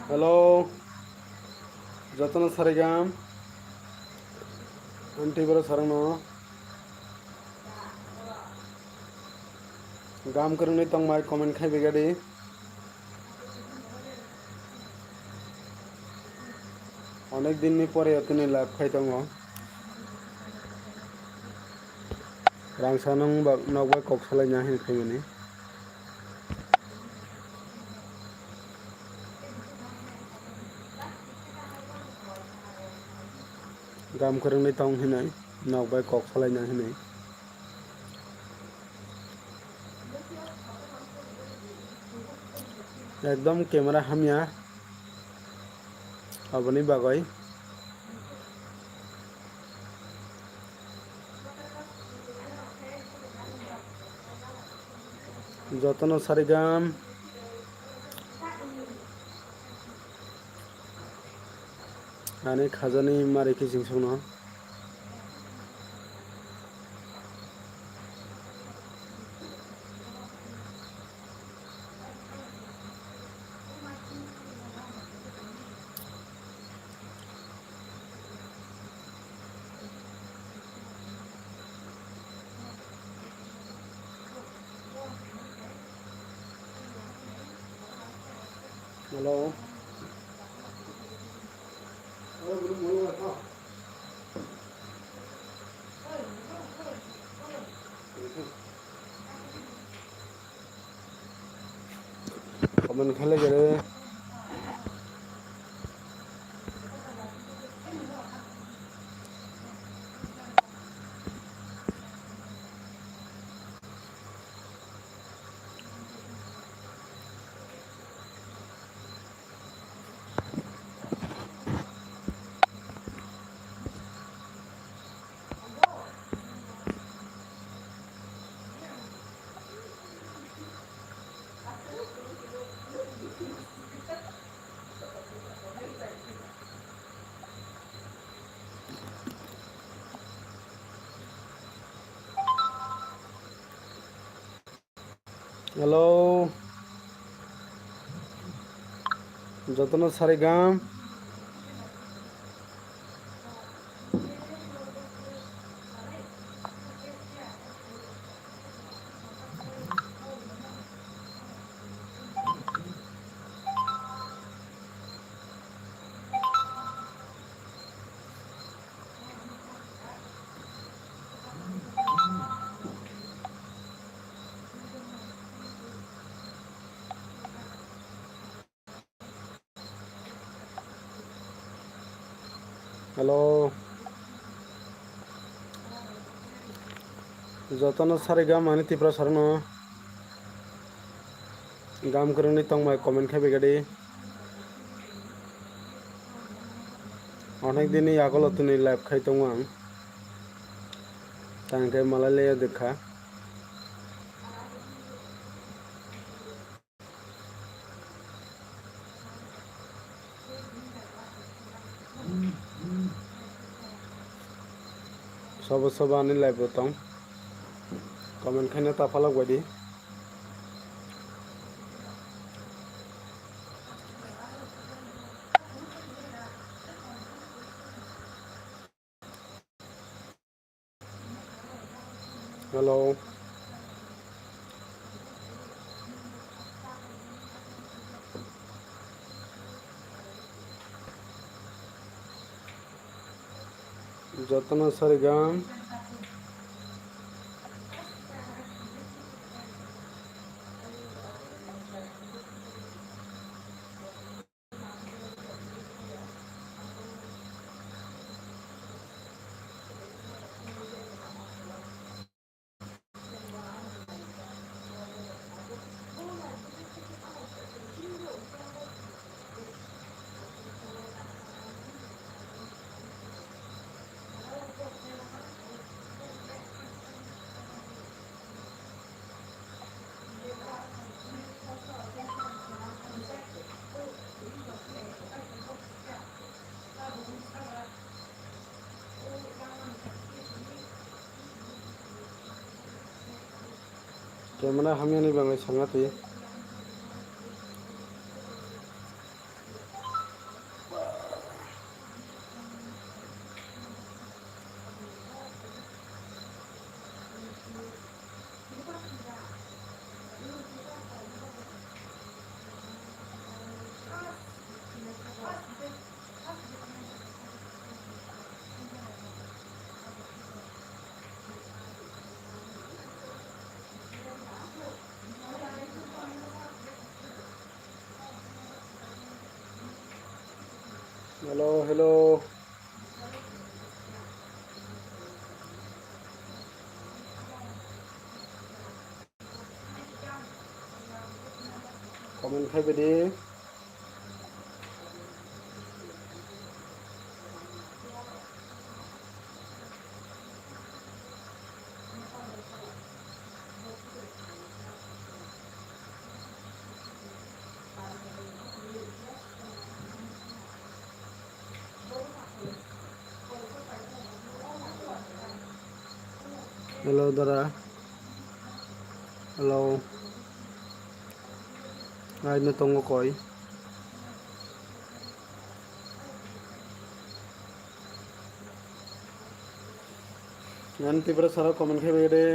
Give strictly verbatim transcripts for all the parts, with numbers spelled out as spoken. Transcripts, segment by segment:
Hello, jotono sarigam. Ang tei boro sarangno gam kwrwngwi tongmai comment khai begadi. Onek din ni pore yotini live khai tongo. Rangsa nung bak nok bai kok salai na hin khaimani. Gam kwrwngwi tong hinwi nok bai kok salai na hinwi. Ekdom camera hamya aboni bagwi. Jotono sarigam ani khajani mari kiching songno. Hello. Comment khailai gere. Hello. Jotono sarigam. Hello. Jotono sarigam ani Tripura sarano. Gam kwrwngni tongmai comment khai begadi. Onek dini yagulo tini live khai tongo ang. Tangkhe malai leya dekha. Sobo sobo ani live bo tong. Comment khaina ta phalok baidi. Hello. Jotono sarigam. Camera hamyani bagwi sanga twi. Hello, hello. Comment khai bai di. Hello, dara. Hello. Ai no tongo koi. Ngan Tripura sara comment khai bai de.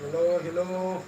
Hello, hello.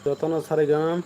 Jotono sarigam.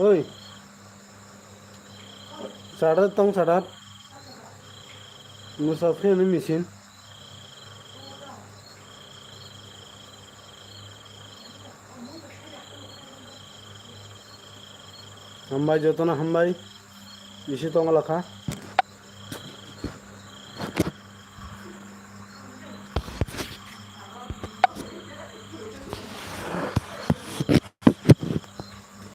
Oi. Chada tong chada. Musa phiyani machine. Hambai jotono hambai. Bisi tong lakha.